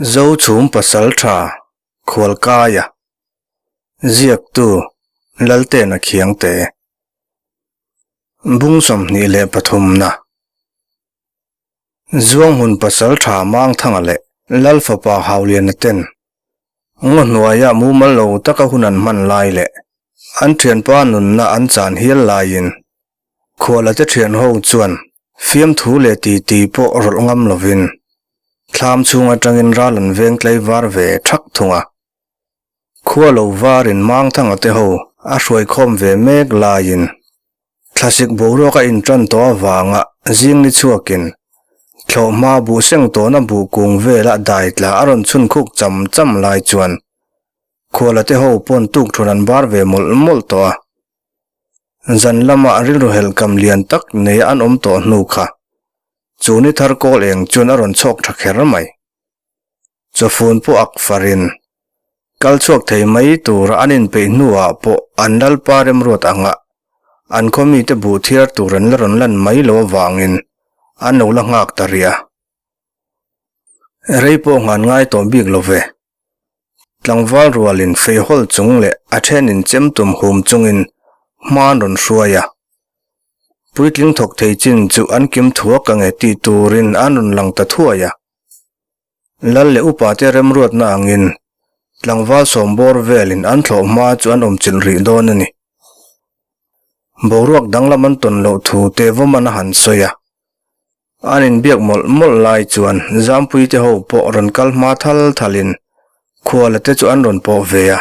Zochhum Pasaltha Khualkaia Ziaktu Laltena Khiangte Bung 23 na Zuanghmun Pasaltha Mangthanga leh Lalfapa Hauliana ten ngaw hnuaia mumal lo taka hun an hman lai leh an thianpa nunna an chan hial laiin Khualate thian ho chuan fiamthu leh titi pawh rawlh ngam lovin thlam chhung atangin ral an veng tlei var ve thak thung a. Khua lo varin Mangthanga te ho a hruaikhawm ve mek laiin thlasik boruak a intan tawh avanga zing ni chhuakin thlawhhma buh seng tawhna buh kung vela dai tla a rawn chhun khuk cham cham lai chuan Khualate ho pawn tuk thun an bar ve mawlh mawlh tawh a. Zan lama rilru helhkam lian tak nei an awm tawh hnu kha chu ni thar kawl eng chuan a rawn chhawk tha kher mai. Chawfun pawh ak farin kal chhuak thei mai tura an inpeih hnuah pawh an lalpa remruat anga an khaw mite buh thiar tur an la rawn lan mai lo avangin an lo la nghak ta rih a. Rei pawh nghan ngai tawh bik lo ve. Tlangval rualin feihawl chung leh a thenin chem tum hum chungin hma an rawn hruai a. Puitling thawk thei chin chu an kim thuak ange tih turin an rawn lang ta thuai a. Lal leh upate remruatna angin tlangval sawmbawr velin an thlawh hma chu an awmchilh rih dawn a ni. Boruak danglam an tawn loh thu te vawman a han sawi a. An inbiak mawlh mawlh lai chuan Zampui te ho pawh rawn kal hma thal thalin Khuala te chu an rawn pawh ve a.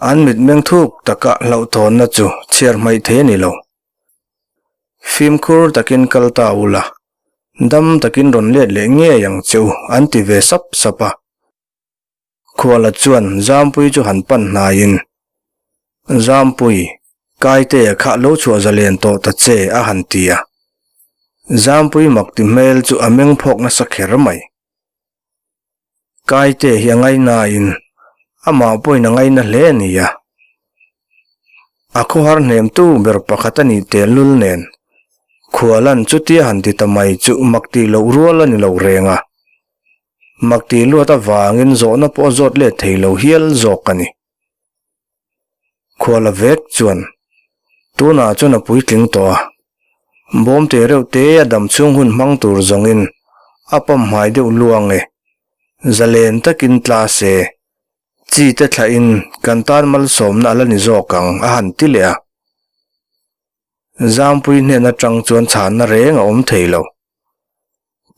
An mitmeng thuk taka hlauhthawnna chu chhiar hmaih thei a ni lo. Fimkhur takin kal ta ula, dam takin rawn let leh ngei ang che u an ti ve sap sap a. Khuala chuan Zampui chu han pan hnaiin, Zampui, Kaitea kha lo chhuah zalen tawh ta che a han ti a. Zampui mak ti hmel chu a meng phawk nasa kher mai. Kaitea hi a ngaihnain amah pawhin a ngaihna hle a ni a. A khawhar hnemtu ber pakhat a nih tehlul nen Khualan chutia han ti ta mai chu mak tih loh rual a ni lo reng a. Mak tih luat avangin zawhna pawh a zawt let thei lo hial zawk a ni. Khuala vek chuan tunah chuan a puitling tawh a, bawm te reuh te a dam chhung hun hmang tur zawngin a pamhmai deuh luang e, zalen takin tla se, chi te thlahin kan tan malsawmna a la ni zawk ang a han ti leh a. Zampui hnen atang chuan chhanna reng a awm thei lo.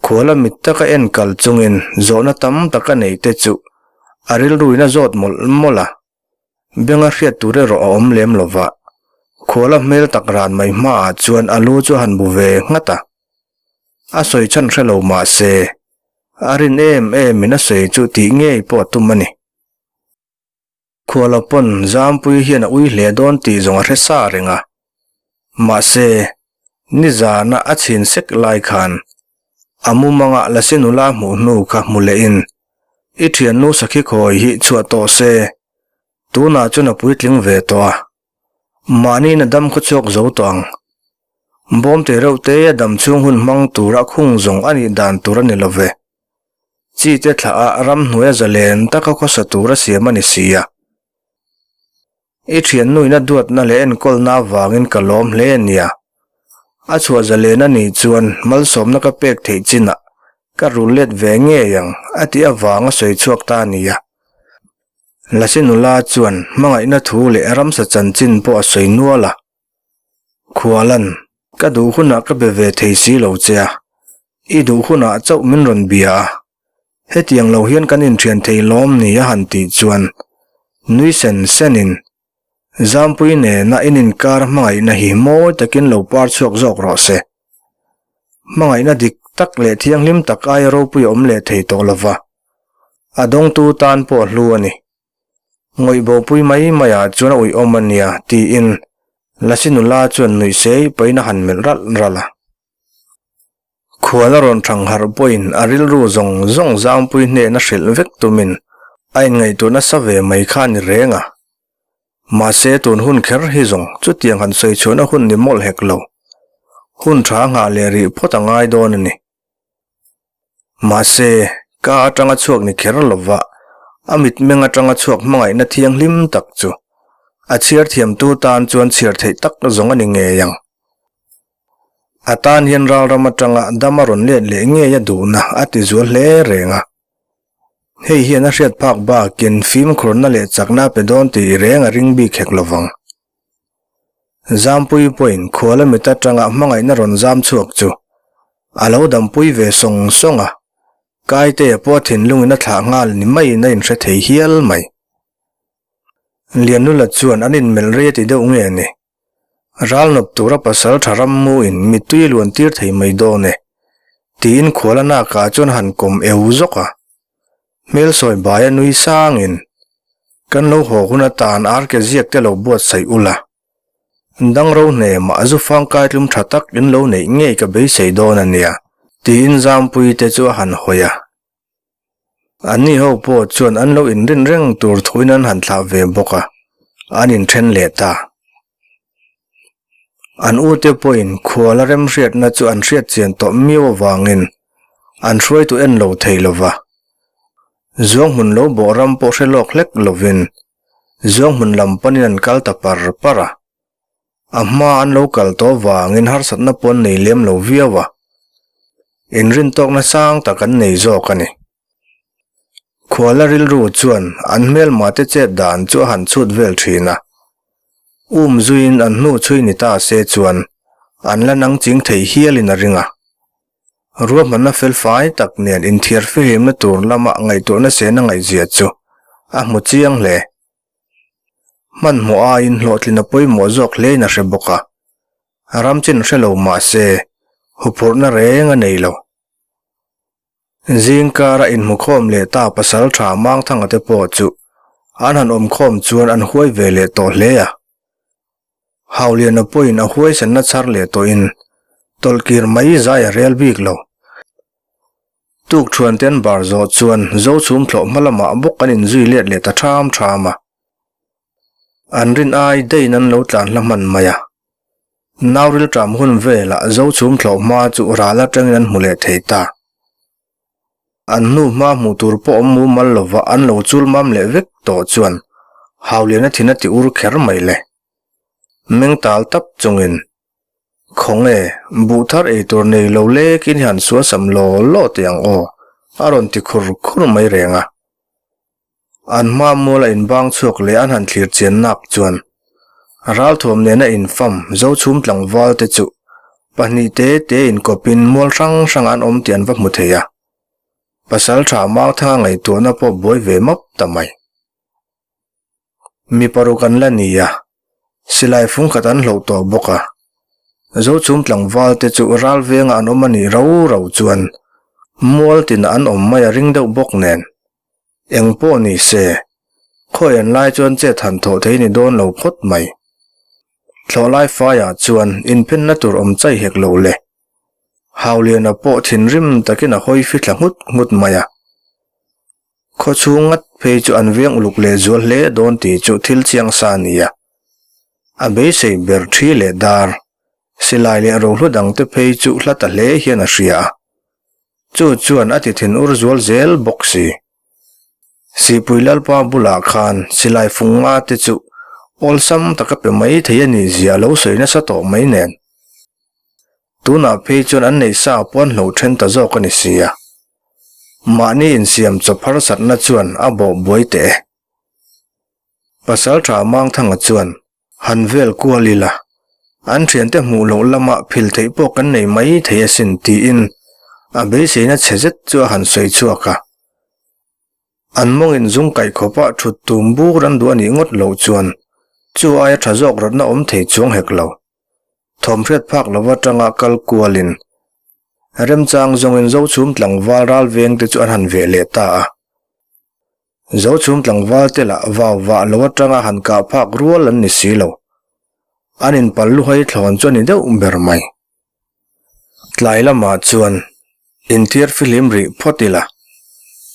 Khuala mit taka en kal chungin zawhna tam tak a nei te chu a rilruin a zawt mawlh mawlh a, benga hriat tur erawh a awm lem lo va. Khuala hmel tak ran mai hmaah chuan a lu chu a han bu ve nghat a. A sawi chhan hre lo mah se, a rin em emin a sawi chu tih ngei pawh a tum a ni. Khuala pawn Zampui hian a ui hle dawn tih zawng a hre sa reng a. Mahse, nizana a chhin sek lai khan a mumanga Lasi nula hmuh hnu kha hmu lehin i thiannu sakhi khawi hi chhuah tawh se, tunah chuan a puitling ve tawh a, mahniin a dam khaw chhuak zo tawh ang. Bawm te reuh te a dam chhung hun hmang tura khung zawng a nih dan tur a ni lo ve. Chi te thlah a ramhnuai a zalen taka khawsa tur a siam a ni si a. I thiannuin a duatna leh enkawlna avangin ka lawm hle a nia. A chhuah zalen a nih chuan malsawmna ka pek theih chinah ka rul let ve ngei ang a tih avang a sawi chhuak ta a nia. Lasi nula chuan hmangaihna thu leh ramsa chanchin pawh a sawi nual a. Khualan, ka duh hunah ka be ve thei si lo che a, i duh hunah chauh min rawn bia a, hetiang lo hian kan inthian thei lawm ni a han tih chuan nui sen senin Zampui nena in inkar hmangaihna hi mawi takin lo par chhuak zawk rawh se. Hmangaihna dik tak leh thianghlim tak aia ropui a awm leh thei tawh lova, a dawngtu tan pawh a hlu a ni. Ngawih bopui mai maiah chuan a uiawm a nia tiin Lasi nula chuan nuih sei pahin a han melh ralh ralh a. Khual a rawn thang harh pawhin a rilru zawng zawng Zangpui hnena hrilh vek tumin a inngaihtuah nasa ve mai kha a ni reng a. Mahse tun hun kher hi zawng chutiang han sawi chhuahna hun ni mawlh hek lo. Hun tha nghah leh rih phawt a ngai dawn a ni. Mahse, Ka atanga chhuak ni kher lova, a mitmeng atanga chhuak hmangaihna thianghlim tak chu a chhiar thiamtu tan chuan chhiar theih tak zawng a ni ngei ang. A tan hian ralram atanga dam a rawn let leh ngei a duhna a ti zual hle reng a. Hei hian a hriat phak bakin fimkhurna leh chakna a pe dawn tih reng a ring bik hek lovang. Zampui pawhin khuala mit atanga hmangaihna rawn zam chhuak chu a lo dampui ve sawng sawng a, Kaitea pawh a thinlungin a thlah nghal ni maiin a inhre thei hial mai. Lianlula chuan an inmelh rei a ti deuh nge ni? Ral nawp tura pasal tha ram muin mittui a luan tir thei mai dawn e, tiin khuala nakah chuan a han kawm eu zawk a. Hmel sawi bai a nui sangin, Kan lo haw hun atan arke ziak te lo buatsaih ula. Dangro hnemah zu fangkai tlum tha tak in lo neih ngei ka beisei dawn a nia, tiin Zampui te chu a han hawi a. Anni ho pawh chuan an lo inrin reng tur thuin an han thlah ve bawk a, an inthen leh ta. An ute pawhin khuala remhriatna chu an hriat chian tawh miau avangin an hruaitu en lo thei lo va. Zuanghmun lo bawh ram pawh hre lawk hlek lovin Zuanghmun lam panin an kal ta par par a. A hma an lo kal tawh vangin harsatna pawh an nei lem lo viau a, inrintawkna sang tak an nei zawk a ni. Khuala rilru chuan an hmelma te chet dan chu a han chhut vel thin a, um zuiin an hnu chhui ni ta se chuan an la nang ching thei hialin a ring a. Ruahmanna felfai tak nen inthiar fihlimna tur lama ngaihtuahna sena ngaihzia chu a hmu chiang hle. Hmanhmawh aiin hlawhtlin a pawimawh zawk hlein a hre bawk a, ram chin hre lo mah se huphurhna reng a nei lo. Zingkara inhmukhawm leh ta pasal tha Mangthanga te pawh chu an han awmkhawm chuan an huai ve leh tawh hle a. Hauliana pawhin a huaisanna chhar leh tawhin tawlhkir mai zai a rel bik lo. Tuk thuan te an bar zawh chuan Zochhum thlawh hma lamah bawk an inzui let leh ta ṭham ṭham a. An rin ai deiin an lo tlan hla hman mai a. Nauril ṭam hun velah Zochhum thlawh hma chu ral aṭangin an hmu leh thei ta. An hnu hma hmuh tur pawh awm mumal lova an lo chul mam leh vek tawh chuan Hauliana thin a ti ur kher mai le. Meng tal tap chungin Khawnge, buh thar ei tur nei lo lekin hi han suasam law law teh ang aw, a rawn ti khur khur mai reng a. An hma mual a inbang chhuak leh an han thlir chian nak chuan ralthuam nena infam Zochhum tlangval te chu pahnih te te inkawpin mual hrang hrang an awm tih an va hmu thei a. Pasaltha Mangthanga ngaihtuahna pawh buai ve map ta mai. Mi paruk an la ni a, silai fung khat an hloh tawh bawk a. Zochhum tlangval te chu ral vengah an awm a nih rau rau chuan mual tinah an awm mai a ring deuh bawk nen. Eng pawh ni se, khawi an lai chuan chet han thawh thei ni dawn lo phawt mai. Thlawhlai faiah chuan inphenna tur awm chai hek lo le. Hauliana pawh thinrim takin a hawi fithla nghut nghut mai a. Khaw chhung ngat phei chu an veng uluk leh zual hle dawn tih chu thil chiang sa a ni a. A beisei ber thi leh dar, silai leh rohlu dangte phei chu hla ta hle hian a hria a. Chu chuan a ti thin ur zual zel bawk si. Sihpui Lalpa bulah khan silai fung nga te chu awlsam taka pe mai thei a nih zia a lo sawi nasa tawh mai nen. Tunah phei chuan an neih sa pawh an hlo then ta zawk a ni si a. Mahni insiam chawp harsatna chuan a bawh buai teh e. Pasal tha Mangthanga chuan han vel kual ila, an thiante hmuh loh lamah phil theih pawh kan nei mai thei asin tiin a beiseina chhe zet chu a han sawi chhuak a. An mawngin zung kaih khawpah thut tum bur an duh a nih ngawt loh chuan chu aia tha zawk rawtna awm thei chuang hek lo. Thawmhriat phak lo atanga kal kualin remchang zawngin Zochhum tlangval ral vengte chu an han veh leh ta a. Zochhum tlangval te lah vau vah lo atanga han kah phak rual an ni si lo. An inpal luhai thlawn chu a ni deuh ber mai. Tlai lamah chuan inthiar fihlim rih phawt ila,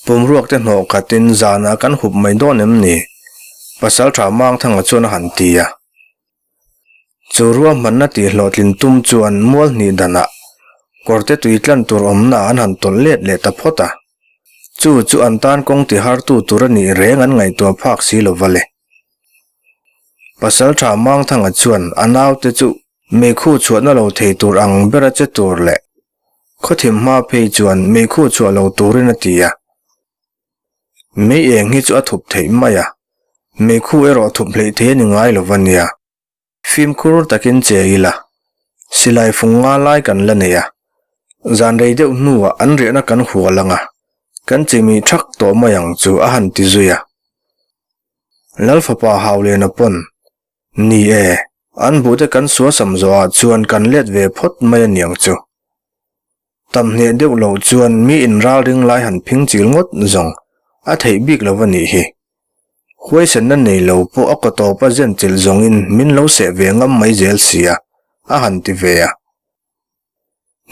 pumruak te hnawh khatin zanah kan hup mai dawn em ni? Pasaltha Mangthanga chuan a han ti a. Chu ruahmanna tihhlawhtlin tum chuan mual hnih danah kawrte tui tlan tur awmna an han tawlh let leh ta phawt a. Chu chu an tan kawng ti hartu tur a nih reng an ngaihtuah phak si lo va le. Pasalṭha Mangthanga chuan a naute chu meikhu chhuahna lo thei tur ang bera che tur leh khawthim hma phei chuan meikhu chhuah lo turin a ti a. Mei eng hi chu a thup theih mai a, meikhu erawh thup hleih thei a ni ngai lo va nia. Fimkhur takin che ila, silai fung nga lai kan la nei a, zan rei deuh hnuah an riahna kan hual ang a, kan chimih thak tawh mai ang chu a han ti zui a. Lalfapa Hauliana pawn, Ni e, an buhte kan suasam zawhah chuan kan let ve phawt mai a niang chu. Tam hneh deuh loh chuan mi inralring lai han phing chil ngawt zawng a theih bik lo a nih hi. Huaisenna nei lo pawh a kaw tawp a zen chilh zawngin min lo seh ve ngam mai zel sia, a han ti ve a.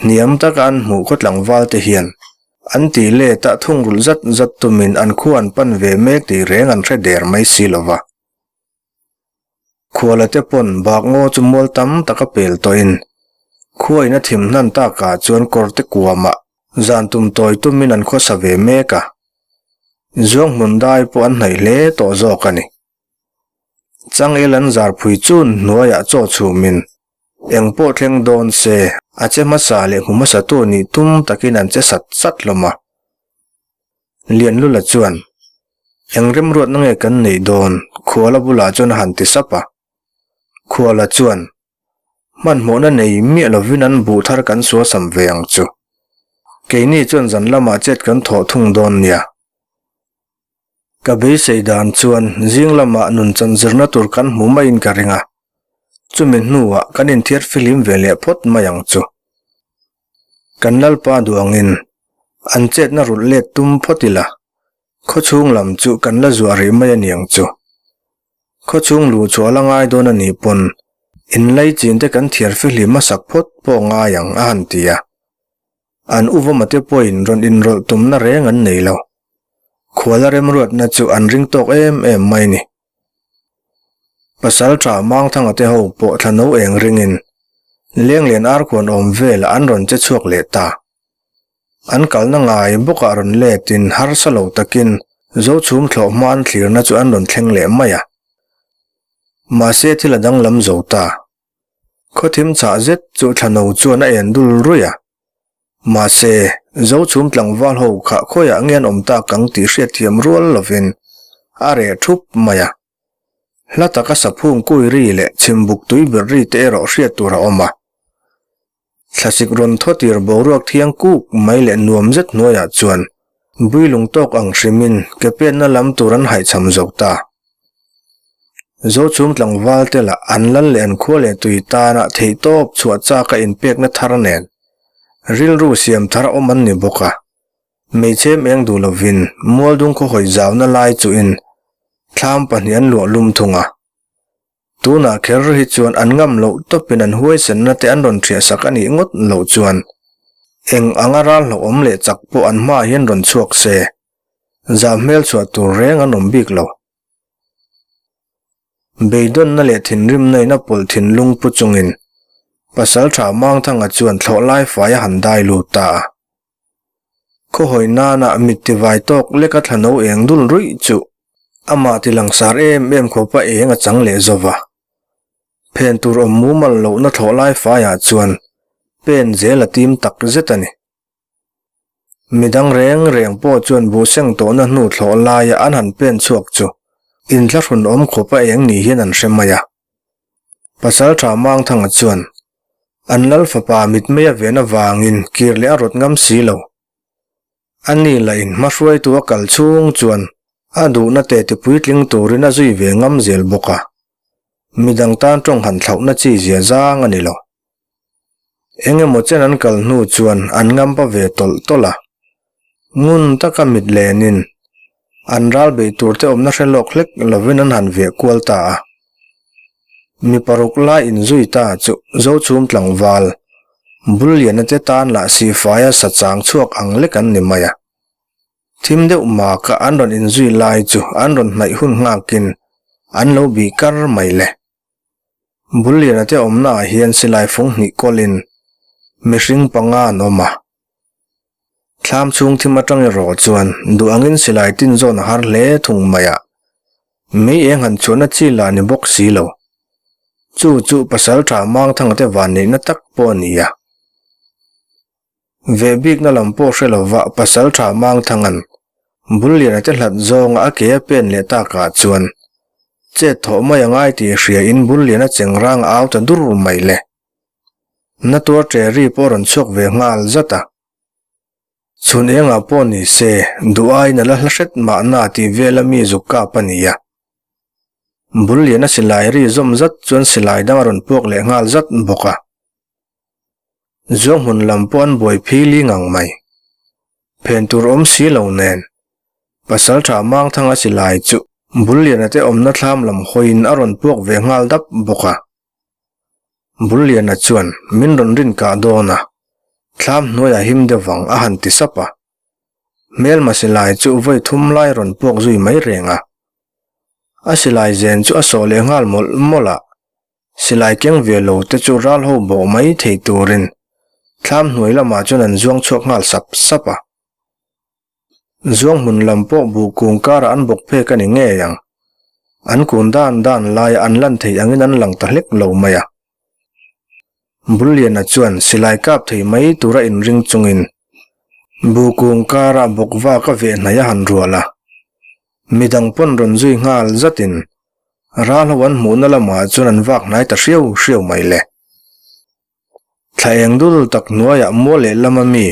Hniam taka an hmuh khaw tlangval te hian an tih let a thungrulh zat zat tumin an khua an pan ve mek tih reng an hre der mai si lo va. Khuala te pawn bak ngaw chu mual tam tak a pel tawhin khuain a thim hnan takah chuan kawrte kuamah zan tum tawi tumin an khawsa ve mek a, zuang hmun dai pawh an hnaih hle tawh zawk a ni. Changel an zar phui chun hnuaiah chaw chhumin eng pawh thleng dawn se a che hmasa leh hmu hmasatu nih tum takin an che sat sat hlawm a. Lianlula chuan, Eng remruatna nge kan neih dawn? Khuala bulah chuan a han ti sap a. Khuala chuan, Hmanhmawhna nei miah lovin an buh thar kan suasam ve ang chu. Keini chuan zan lamah chet kan thawh thung dawn nia. Ka beisei dan chuan zing lamah nun chan zirna tur kan hmu maiin ka ring a. Chumi hnuah kan inthiar fihlim ve leh phawt mai ang chu. Kan Lalpa duangin an chetna rulh let tum phawt ila, khawchhung lam chu kan la zuah rih mai a niang chu. Khawchhung luh chu a la ngai dawn a nih pawn inlai chin te kan thiar fihlim hmasak phawt pawh ngai ang a han ti a. An uvawma te pawhin rawn inrawlh tumna reng an nei lo. Khuala remruatna chu an ring tawk em em mai ni. Pasal tha Mangthanga te ho pawh thla no eng ringin Lenglian arkhuan awm velah an rawn che chhuak leh ta. An kalna ngai bawkah rawn letin harsa lo takin Zochhum thlawh hma an thlirna chu an rawn thleng leh mai a. Mahse thil a danglam zo ta. Khawthim chhah zet chu thla no chuan a en dul ruih a. Mahse, Zochhum tlangval ho kha khawiah nge an awm tak ang tih hriatthiam rual lovin a reh thup mai a. Hla taka saphung kui ri leh chhimbuk tui ber ri te erawh hriat tur a awm a. Thlasik rawn thawtir boruak thiang kuk mai leh nuam zet hnuaiah chuan builung tawk ang hrimin ke penna lam tur an haihchham zo ta. Zochhum tlangval te lah an lal leh an khua leh tui tana theihtawp chhuah chaka inpekna thar nen Rilru siam thar awm an ni bawk a, hmeichhem eng duh lovin Mualdung khaw hawi zauna lai chuhin thlam pahnih an luah lum thung a. Tunah kher hi chuan an ngam loh tawpin an huaisenna te an rawn ṭhiah sak a nih ngawt loh chuan eng anga ral hlauhawm leh chak pawh an hmaah hian rawn chhuak se, zam hmel chhuah tur reng an awm bik lo. Beidawnna leh thinrimna in a pawlh thinlung pu chungin Pasalṭha Mangthanga chuan thlawh lai fai a han dai lut ta a. Khawhawi nana mit tivai tawk leka thla no eng dul ruih chu amah ti langsar em em khawpa eng a chang leh zo va. Phen tur awm mumal lohna thlawh lai faiah chuan pen zel a tim tak zet a ni. Midang reng reng pawh chuan buhseng tawhna hnu thlawh laia an han pen chhuak chu inthlahrun awm khawpa eng ni hian an hre mai a. Pasalṭha Mangthanga chuan an lal fapa mitmei a ven avangin kir leh a rawt ngam si lo. A ni lahin hmahruaitu a kal chhung chuan a duhna te tipuitling turin a zui ve ngam zel bawk a. Midang tan tawng han thlauhna chi zia zang a ni lo. Eng emaw chen an kal hnu chuan an ngampa ve tawlh tawlh a. Ngun taka mit lenin an ral beih tur te awmna hre lawk hlek lovin an han veh kual ta a. Mi paruk lai inzui ta chu Zochhum tlangval Bulliana te tan lah sihfaia sa chang chhuak ang lek an ni mai a. Thim deuh maka an rawn inzui lai chu an rawn hnaih hun nghakin an lo bih kar mai le. Bulliana te awmnaah hian silai fung hnih kawlin mihring panga an awm a. Thlam chhung thim atang erawh chuan duh angin silai tin zawn a har hle thung mai a, mei eng han chhuahna chi lah ni bawk si lo. Chu chu pasal tha Mangthanga te van neihna tak pawh a ni a. Ve bikna lam pawh hre lova pasal tha Mangthanga'n Bulliana te hlat zawnga a ke a pen leh takah chuan chet thawh mai a ngai tih hria in Bulliana chengrang a au ta dur mai le. Na tuar ṭe ri pawh a rawn chhuak ve nghal zat a. Chhun engah pawh ni se, duh aiin a la hla hret mahna tih vela mi zuk kap a ni a. Bul liana silai ri zawm zat chuan silai dang a rawn puak leh nghal zat bawk a. Zuang hmun lam pawh an buai phili ngang mai. Phen tur awm si lo nen, Pasalṭha Mangthanga silai chu bul liana te awmna thlam lam hawiin a rawn puak ve nghal dap bawk a. Bulliana chuan min rawn rin kah dawn a, thlam hnuaiah him deuh vang a han ti sap a. Hmelma silai chu vawi thum lai rawn puak zui mai reng a. A silai zen chu a sawh leh nghal mawlh mawlh a, silai keng ve lo te chu ral ho bawh mai thei turin thlam hnuai lamah chuan an zuang chhuak nghal sap sap a. Zuang hmun lam pawh buh kung karah an bawk phek a ni ngei ang. An kun dan dan laia an lan theih angin an lang ta hlek lo mai a. Bulliana chuan silai kap thei mai tura inring chungin buh kung karah bawk vak a veh hnaih a han rual a. Midang pawn rawn zui nghal zatin ral ho an hmuhna lamah chuan an vak hnai ta hriau hriau mai le. Thla eng dul tak hnuaiah mual leh lama mi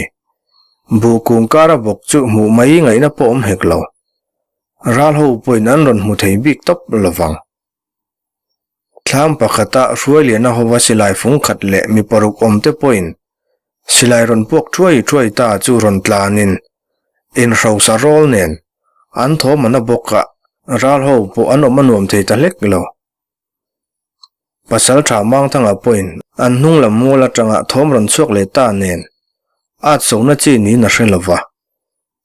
buh kung kara bawk chu hmuh mai ngaihna pawh awm hek lo. Ral ho pawhin an rawn hmu thei bik tawp lovang. Thlam pakhata Hruailiana hova silai fung khat leh mi paruk awm te pawhin silai rawn puak thuai thuai ta chu rawn tlanin inhrosa rawl nen an thawm a na bawk a, ral ho pawh an awm a nuam thei ta hlek lo. Pasal tha Mangthanga pawhin an hnung lam mual atanga thawm rawn chhuak leh ta nen at sona chi niin a hre lo va.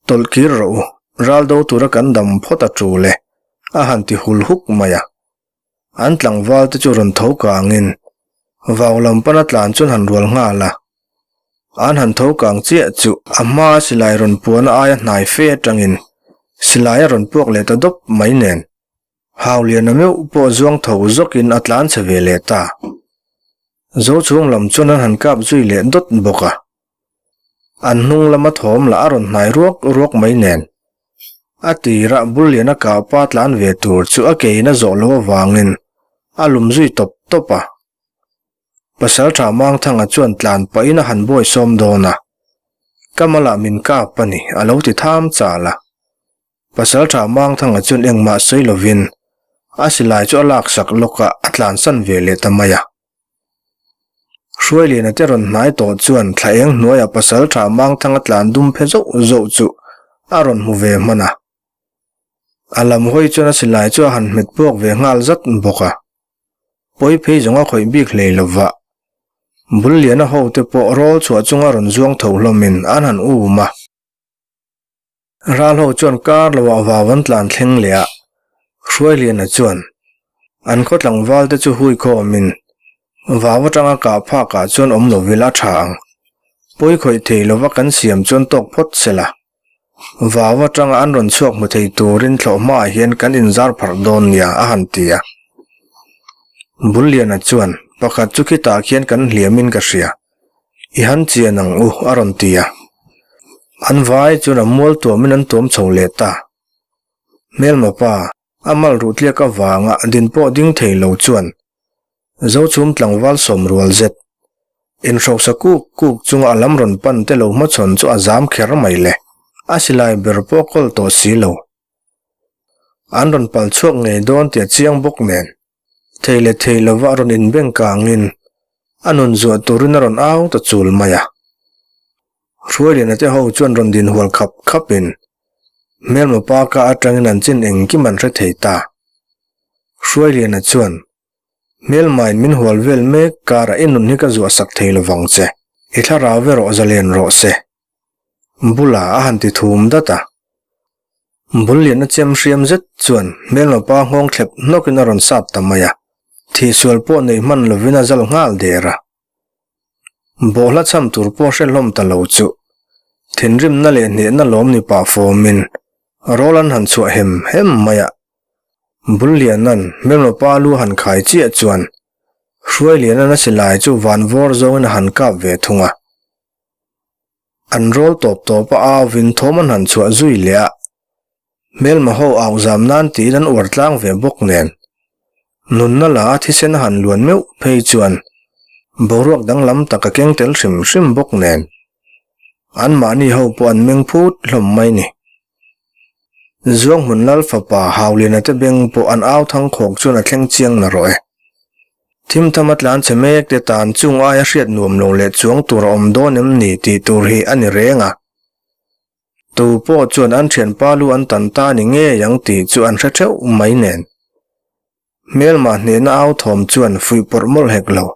Tawlh kir rawh u, ral do tura kan dam phawt a tul e, a han ti hul huk mai a. An tlangval te chu rawn tho kangin vau lam pana tlan chuan han rual nghal a. An han tho kang chiah chu a hmaa silai rawn puana aia hnai fe atangin silai a rawn puak leh ta dawp mai nen. Hauliana meuh pawh zuang tho zawkin a tlan chhe ve leh ta. Zo chhung lam chuan an han kap zui leh dawt bawk a. An hnung lama thawm lah a rawn hnai ruak ruak mai nen. A tirah Bulliana kahpa tlan ve tur chu a kein a zawh loh avangin a lum zui tawp tawp a. Pasalṭha Mangthanga chuan tlan pahin a han bawi sawm dawn a. Ka malah min kap a ni, a lo ti tham chal a. Pasalṭha Mangthanga chuan engmah sawi lovin a silai chu a laksak lawk a, a tlansan ve leh ta mai a. Hruailiana te rawn hnai tawh chuan thla eng hnuaiah Pasalṭha Mangthanga tlan dum phe zauh zauh chu a rawn hmu ve hman a. A lam hawi chuan a silai chu a han hmet puak ve nghal zat bawk a. Pawi phei zawng a khawih bik hlei lova, Bulliana hote pawh rawl chhuah chunga rawn zuang tho hlawmin an han um a. Ral ho chuan kar lo ah vau an tlan thleng leh a, Hruailiana chuan an khaw tlangval te chu hui khawmin vau atanga kah phak ah chuan awm lo vil a tha ang. Pawi khawih thei lova kan siam chuan tawk phawt se la. Vau atanga an rawn chhuak hmu thei turin thlawh hmaah hian kan inzar pharh dawn nia a han ti a. Bulliana chuan pakhat chu khitah khian kan hliamin ka hria. I han chian ang u, a rawn ti a. An vai chuan a mual tuamin an tuam chho leh ta. Hmelma pa, a mal ruh tliak avanga din pawh ding thei lo chuan Zochhum tlangval sawm rual zet, inhrosa kuk kuk chunga a lam rawn pan te lo hmachhawn chu a zam kher mai le. A silai ber pawh kawl tawh si lo. An rawn pal chhuak ngei dawn tih a chiang bawk nen. Thei leh thei lova a rawn inbeng kangin a nun zuah turin a rawn au ta chul mai a. Hruailiana te ho chuan rawn din hual khap khapin hmelma pa ka atangin an chin engkim an hre thei ta. Hruailiana chuan, Hmelmain min hual vel mek karah i nun hi ka zuah sak thei lovang che, i thlarau ve rawh zalen rawh se. Bula a han ti thum dat a. Bul lian a chem hriam zet chuan hmelma pa nghawng thlep hnawkin a rawn sap ta mai a, thihsual pawh nei hman lovin a zal nghal der a. Bawhhla chham tur pawh hre hlawm ta lo chu. Thinrimna leh hnehna lawm ni pah fawmin rawl an han chhuah hem hem mai a. Bulliana'n hmelmapa lu han khai chiah chuan Hruailiana'n a silai chu van vawr zawngin a han kap ve thung a. An rawl tawp tawp a auvin thawm an han chhuah zui leh a. Hmelma ho au zam nan tiin an uar tlang ve bawk nen. Nunna la a thisen a han luan meuh phei chuan boruak danglam tak a keng tel hrim hrim bawk nen. Anmahni ho pawh an meng phut hlawm mai ni. Zuanghmun Lal fapa Hauliana te beng pawh an au thang khawk chuan a thleng chiang na rawh e. Thimtham a tlan chhe mek te tan chung aia hriat nuam lo leh chuang tur a awm dawn em ni tih tur hi a ni reng a. Tu pawh chuan an thianpa lu an tan ta ni ngei ang tih chu an hre theuh mai nen. Hmelmah hnehna au thawm chuan fuih pawrh mawlh hek lo.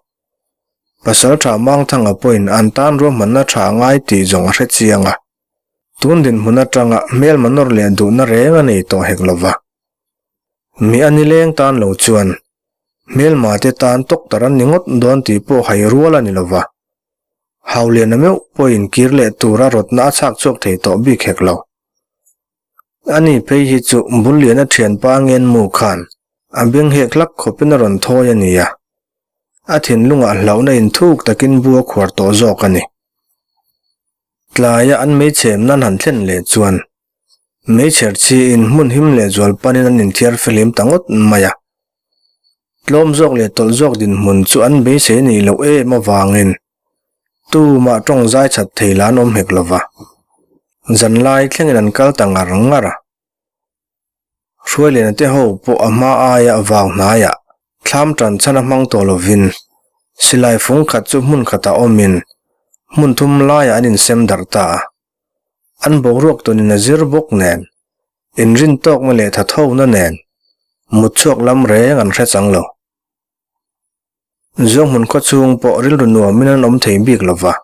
Pasaltha Mangthanga pawhin an tan ruahmanna tha ngai tih zawng a hre chiang a. Tun dinhmun atanga hmelma nawr leh duhna reng a nei tawh hek lo va. Mi a nileng tan lo chuan hmelma te tan tawktar an ni ngawt dawn tih pawh hai rual a ni lo va. Hauliana meuh pawhin kir leh tura rawtna a chhak chhuak thei tawh bik hek lo. Ani phei hi chu Bulliana thianpa Ngenmu khan a beng hek hlak khawpin a rawn thawi a ni a, a thinlungah hlauhna inthuk takin bu a khuar tawh zawk a ni. Tlaia an meichhem nan han thlen leh chuan meichher chiin hmun him leh zual panin an inthiar fihlim ta ngawt mai a. Tlawm zawk leh tawlh zawk dinhmun chu an beisei nih loh em avangin tumah tawng zai chat thei la an awm hek lo va. Zanlai thlengin an kal ta ngar ngar a. Hruailiana te ho pawh a hma aia vau hnaiah thlam tan chhan a hmang tawh lovin silai fung khat chu hmun khatah awmin hmun thum laiah an insem darh ta a. An boruak tawnin a zir bawk nen inrin tawkna leh thathona nen mut chhuak lam reng an hre chang lo. Zuanghmun khawchhung pawh rilru nuamin an awm thei bik lo va.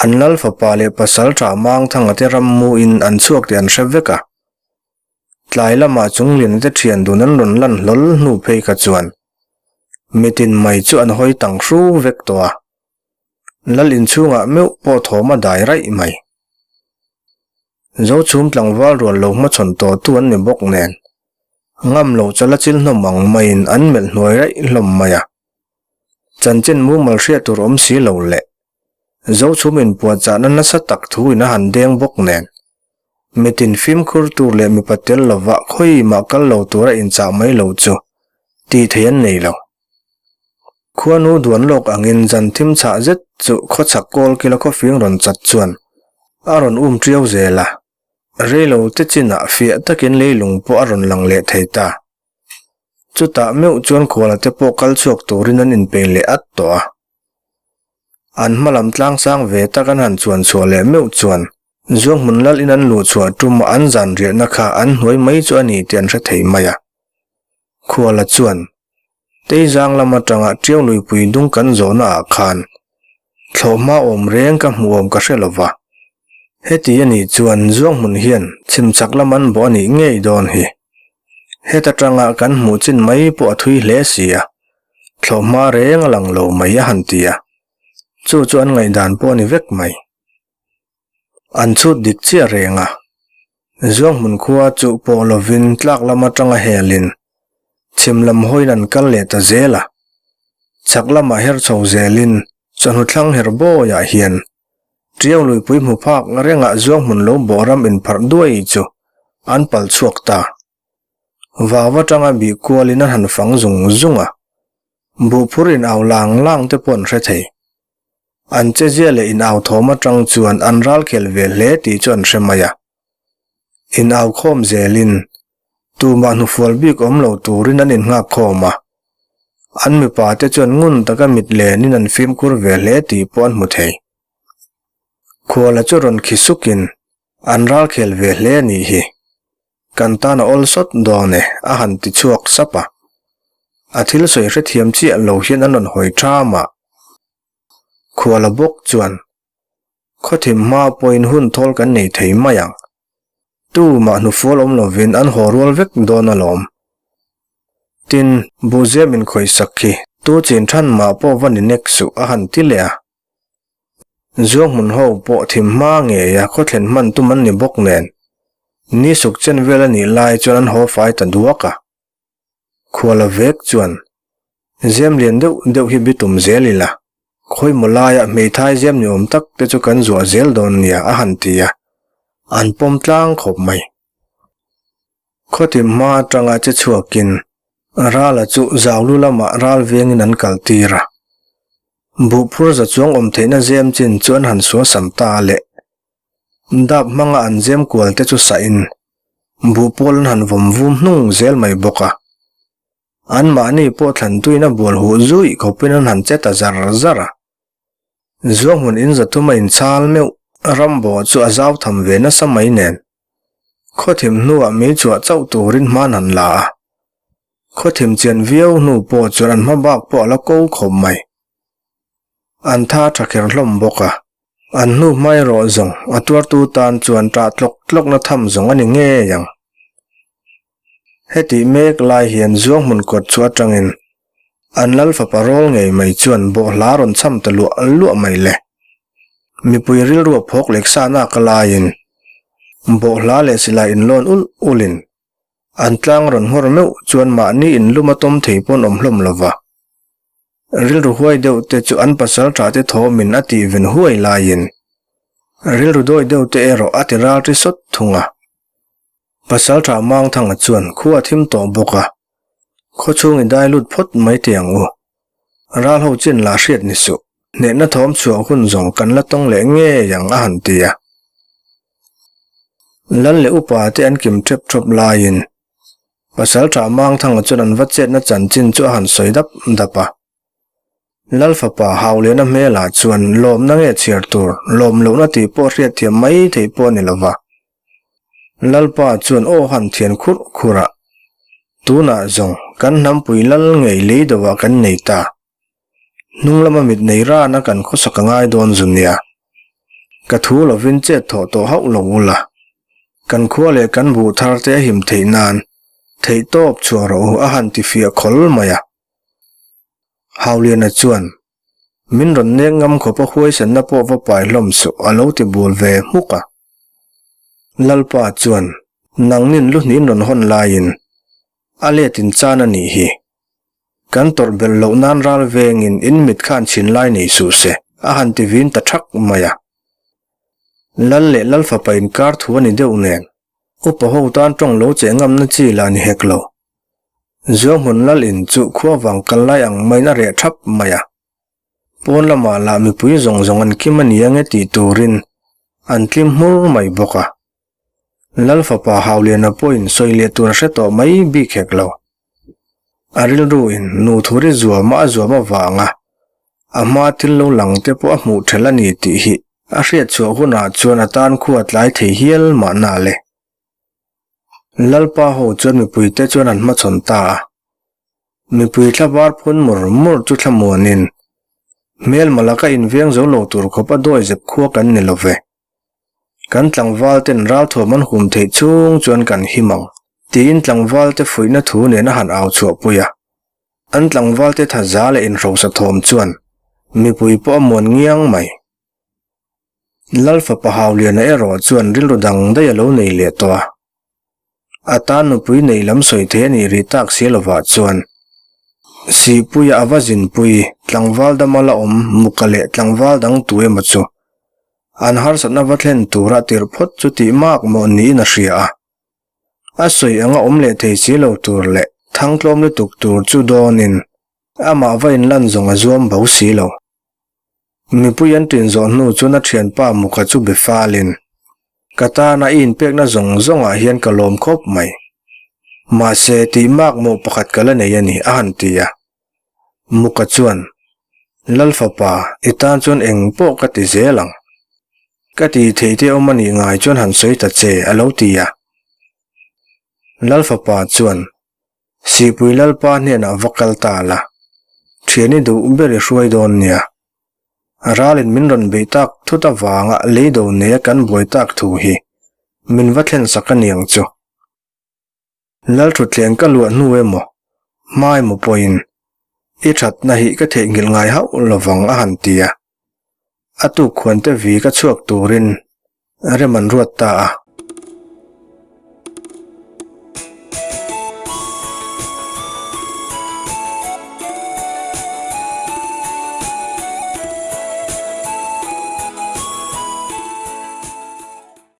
An lal fapa leh pasal tha Mangthanga te ram muin an chhuak tih an hre vek a. Tlai lamah Chungliana te thian dun an rawn lan hlawl hnu phei kha chuan mitin mai chu an hawi tang hru vek tawh a. Lal inchhungah meuh pawh thawm a dai raih mai. Zochhum tlangval rual lo hmachhawn tawhtu an ni bawk nen ngam loh chala chil hnawm ang maiin an melh hnuai raih hlawm mai a. Chanchin mumal hriat tur awm si lo leh Zochhum inpuahchahna nasa tak thu in a han deng bawk nen mitin fimkhur tur leh mipa tel lova khawi mah kal lo tura inchah mai lo chu tih theih an nei lo. Khuanu duan lawk angin zan thim chhah zet chu khawchhak kawl kila khawfing rawn chat chuan a rawn um tiau zel a, reilo te chinah fiah takin leilung pawh a rawn lang leh thei ta. Chutah meuh chuan khuala te pawh kal chhuak turin an inpeih leh at tawh a. An hma lam tlang sang ve tak an han chuan chhuah leh meuh chuan Zuanghmun lal in an luh chhuah tum a an zan riahna kha an hnuai mai chu a ni tih an hre thei mai a. Khuala chuan Teizang lam atanga Tiau luipui dung kan zawhna ah khan thlawhhma awm reng ka hmuh awm ka hre lo va. Heti a nih chuan Zuanghmun hian chhimchak lam an bawh a nih ngei dawn hi. Heta tanga kan hmuh chin mai pawh a thui hle si a, thlawhhma reng a lang lo mai a han ti a, chu chu an ngaihdan pawh a ni vek mai. An chhut dik chiah reng a, Zuanghmun khua chu pawh lovin tlak lam atanga helin chhim lam hawiin an kal leh ta zel a, chhak lamah her chho zelin chawhnu thlang her bawiah hian Tiau luipui hmu phak rengah Zuanghmun lo bawh ram inpharh duai chu an pal chhuak ta. Vau atanga bih kualin an han fang zung zung a, buhphur in au lang lang te pawh an hre thei. An chezia leh in au thawm atang chuan an ral khel ve hle tih chu an hre mai a. In au khawm zelin tumah hnufual bik awm lo turin an innghak khawm a. An mipa te chuan ngun taka mit lenin an fimkhur ve hle tih pawh an hmu thei. Khuala chu rawn khi sukin an ral khel ve hle a nih hi. Kan tan a awl sawt dawn e a han ti chhuak sap a. A thil sawi hrethiam chiah lo hian an rawn hawi ṭham a. Khuala bawk chuan Khawthim hma pawhin hun thawl kan nei thei mai ang. Tumah hnufual awm lovin an haw rual vek dawn alawm. Tin, Buhzia min khawihsak khi tu chin than mah pawh va ni nek suh a han ti leh a. Zuang hmun ho pawh thim hma ngeia khaw thlen hman tum an ni bawk nen, ni suk chen vel a nih lai chuan an haw fai ta duak a. Khuala vek chuan, Zem lian deuh deuh hi bitum zel ila, khawimaw laiah hmeithai zem ni awm tak te chu kan zuah zel dawn nia a han ti a, an pawm tlang khawp mai. Khawtim hma atanga che chhuakin Rala chu Zaulu lamah ral vengin an kal tir a. Buhphur za chuang awm theihna zem chin chu an han suasam ta a leh. Dap hmanga an zem kual te chu sahin buh pawl an han vawm vum hnung zel mai bawk a. Anmahni pawh thlantuin a bual huh zuih khawpin an han che ta zar zar a. Zuanghmun in zathum a inchhal meuh Rambo chu a zau tham ve nasa mai nen. Khawthim hnuah mei chhuah chauh turin hman han la a. Khawthim chian viau hnu pawh chuan an hma bak pawh a la ko khawp mai. An tha tha kher hlawm bawk a. An hnu hmai erawh zawng a tuartu tan chuan ṭah tlawk tlawkna tham zawng a ni ngei ang. Hetih mek lai hian Zuanghmun kawt chu atangin an lal fapa rawl ngei mai chuan bawhhla rawn cham ta luah luah mai le. Mipui rilru a phawk lek sa nak a laiin bawhhla leh silai inlawn ulh ulhin an tlang rawn nghawr meuh chuan mahni inlum a tawm thei pawn awm hlawm lova. Rilru huai deuh te chu an pasal tha te thawmin a tih ven huai laiin rilru dawi deuh te erawh a ti ral ri sawt thung a. Pasal tha Mangthanga chuan khua a thim tawh bawk a, khaw chhung i dai lut phawt mai teh ang u. Ral ho chin lah hriat ni suh, hnehna thawm chhuah hun zawng kan la tawng leh ngei ang a han ti a. Lal leh upa te an kim ṭhep ṭhawp laiin Pasal tha Mangthanga chuan an va chetna chanchin chu a han sawi dap dap a. Lal fapa Hauliana hmelah chuan lawmna nge chhiar tur, lawm lohna tih pawh hriat thiam mai theih pawh a ni lova. Lalpa chuan aw han thian khurh khurh a, Tunah zawng kan hnampui lal ngei lei deuhah kan nei ta. Hnung lama mit nei rana kan khawsak a ngai dawn zu nia. Ka thu lovin chet thawh tawh hauh lo ula. Kan khua leh kan buh thar te a him theih nan theihtawp chhuah rawh u a han ti fiah khawl mai a. Hauliana chuan, Min rawn nek ngam khawp a huaisanna pawh va pai hlawm suh a lo ti bul ve hmuk a. Lalpa chuan, Nangnin lu hnih rawn hawn laiin a let in chan a nih hi. Kan tawrh belh loh nan ral vengin in mit khan chhin lai nei suh se a han ti vin ta thak mai a. Lal leh Lal fapa inkar thu a ni deuh nen, upa ho tan tawng lo cheh ngamna chi lah ni hek lo. Zuanghmun lal in chu khua vang kal lai ang maiin a reh thap mai a. Pawn lamah lah mipui zawng zawng an kim a ni ange tih turin an tlim hmur mai bawk a. Lal fapa Hauliana pawhin sawi leh tur a hre tawh mai bik hek lo. A rilru in nu thuri zuama a zuam avanga a hma thil lo lang te pawh a hmuh thelh a ni tih hi a hriat chhuah hunah chuan a tan khua tlai thei hial mahna le. Lalpa ho chuan mipuite chuan an hmachhawn ta a. Mipui thla var phun mur mur chu thlamuanin, Hmelma laka inveng zo lo tur khawp a dawi zep khua kan ni lo ve. Kan tlangval ten ralthuam an hum theih chhung chuan kan him ang, tiin tlangval te fuihna thu nen a han au chhuahpui a. An tlangval te thaza leh inhrosa thawm chuan mipui pawh a muan ngiang mai. Lal fapa Hauliana erawh chuan rilru dang daih a lo nei leh tawh a. A tan nupui nei lam sawi thei a nih rih tak si lovah chuan Sihpuia a va zinpui tlangval dama la awm muka leh tlangval dang tu emaw chu an harsatna va thlen tura tirh phawt chu tih mak mawh niin a hria a. A sawi anga awm leh thei si lo tur leh thangtlawm lutuk tur chu dawnin amah va inlan zawng a zuam bo si lo. Mipui an ṭin zawh hnu chuan a ṭhianpa Mukha chu be falin, Ka tana i inpekna zawng zawngah hian ka lawm khawp mai. Mahse, tih mak mawh pakhat ka la nei a ni, a han ti a. Mukha chuan, Lal fapa, i tan chuan eng pawh ka ti zel ang. Ka tih theih te awm a nih ngai chuan han sawi ta che, a lo ti a. Lal fapa chuan, Sihpui Lalpa hnenah va kal ta la, thian i duh ber i hruai dawn nia. Ralin min rawn beih tak thut avanga leido neia kan buai tak thu hi min va thlen sak a niang chu. Lalthutthleng ka luah hnu emaw, hma emaw pawhin i thatna hi ka theihnghilh ngai hauh lovang a han ti a. A tuk khuante vi ka chhuak turin rem an ruat ta a.